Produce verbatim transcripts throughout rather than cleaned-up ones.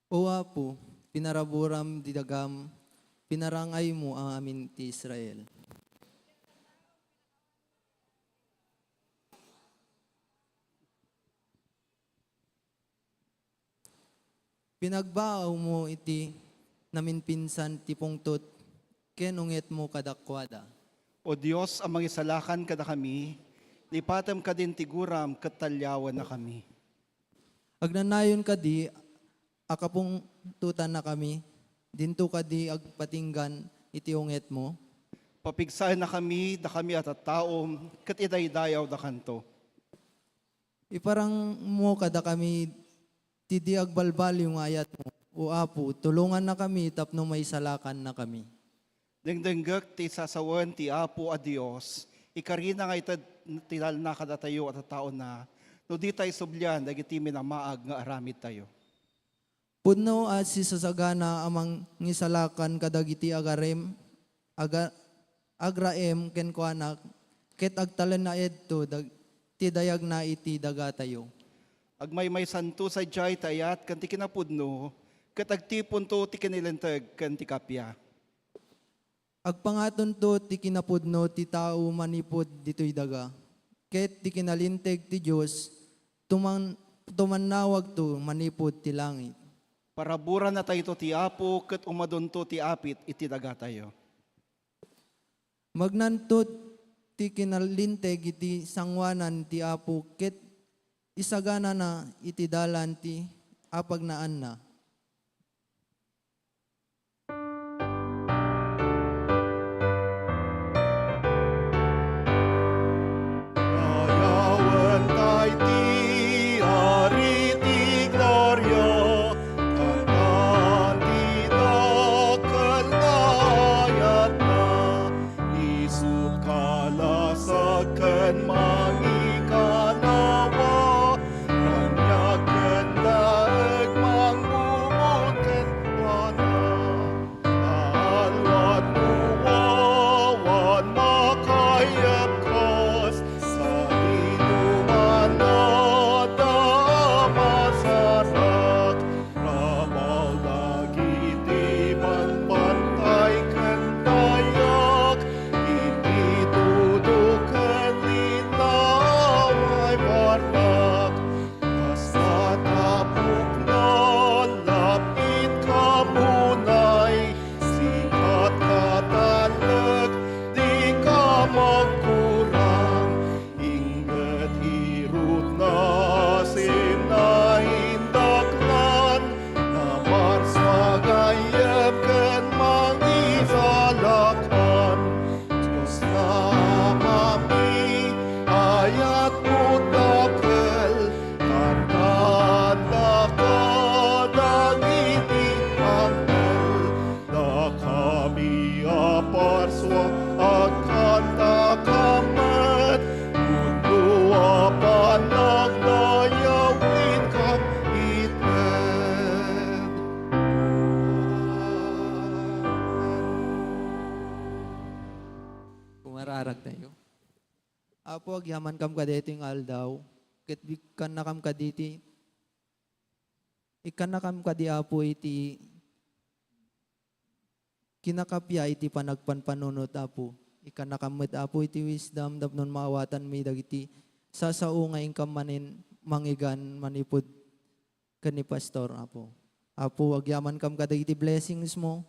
O Apo, pinaraburam ti dagam, pinarangaymo amin ti Israel. Pinagbaawmo iti naminpinsan ti pungtot, ken ungetmo kadakuada. O Dios a mangisalakan kadakami, lipatem kadin ti guram ket taliawennakami. Agnanayon kadi a kapungtotannakami, dinto kadi agpatinggan iti ungetmo. Papigsaennakami, dakami a tattaom, ket idaydayawdakanto. Iparangmo kadakami ti di agbalbaliw nga ayatmo. O Apo, tulongannakami tapno maisalakannakami. Dengdenggek ti sasawen ti Apo a Dios, ikarina nga ited ti talna kadatayo a tattaona, no ditay sublian dagiti minamaag nga aramidtayo. Pudno a sisasagana a mangisalakan kadagiti agarem, aga-, agraem kenkuana, ket agtalinaedto dag-, ti dayagna iti dagatayo. Agmaymaysanto sadiay ti ayat ken ti kinapudno, ket agtiponto ti kinalinteg ken ti kappia. Agpangatonto ti kinapudno ti tao manipud ditoy daga, ket ti kinalinteg ti Dios tuman-, tumannawagto manipud ti langit. Paraburannatayto ti Apo ket umadonto ti apit iti dagatayo. Magnanto ti kinalinteg iti sangoanan ti Apo ket isaganana iti dalan ti apagnaanna. Ayawen tay ti Ari ti gloria, kantan ti dakkel nga ayatna, isut' kalasag ken mangikanawa, kaniak ken daeg mangbubon kenkuana. Alwat mo awan makayepkas, sadiduman adda a masarak. Rabal dagiti bambantay ken dayak, iti tudo ken linaway bartak. Kasta ta pukno, lapit ka unay, sikat ka talek, di ka magkurang. Inggit irutna, sinaindaklan, namarsmagayyem ken mangisalakan. Dios nga Amami, ayatmo dakkel, kantaandaka dagiti anghel. Dakami a parsua, agkantaka met, pudno a panagdayaw inkam ited. Amen. Kumararag tayo. Apo, agyamankam kadaytoy nga aldaw, ket ikkannakam kaditi, ikkannakam kadi, Apo, iti kinakappia iti panagpanpanunot, Apo. Ikkannakam met, Apo, iti wisdom tapno maawatanmi dagiti sasao nga inkam manen mangigan manipud ken ni Pastor, Apo. Apo, agyamankam kadagiti blessings mo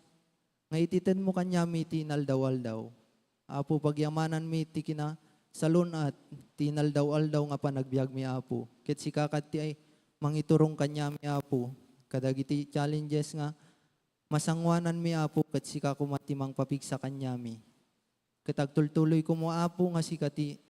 nga ititedmo kaniami iti inaldaw-aldaw. Apo, pagyamananmi ti kinasalun-at ti inaldaw-aldaw nga panagbiagmi, Apo. Ket sika kadi ti ay mangiturong kaniami, Apo, kadagiti challenges nga masangoananmi, Apo, ket sika koma ti mangpapigsa kaniami. Ket agtultuloy koma, Apo, nga sika ti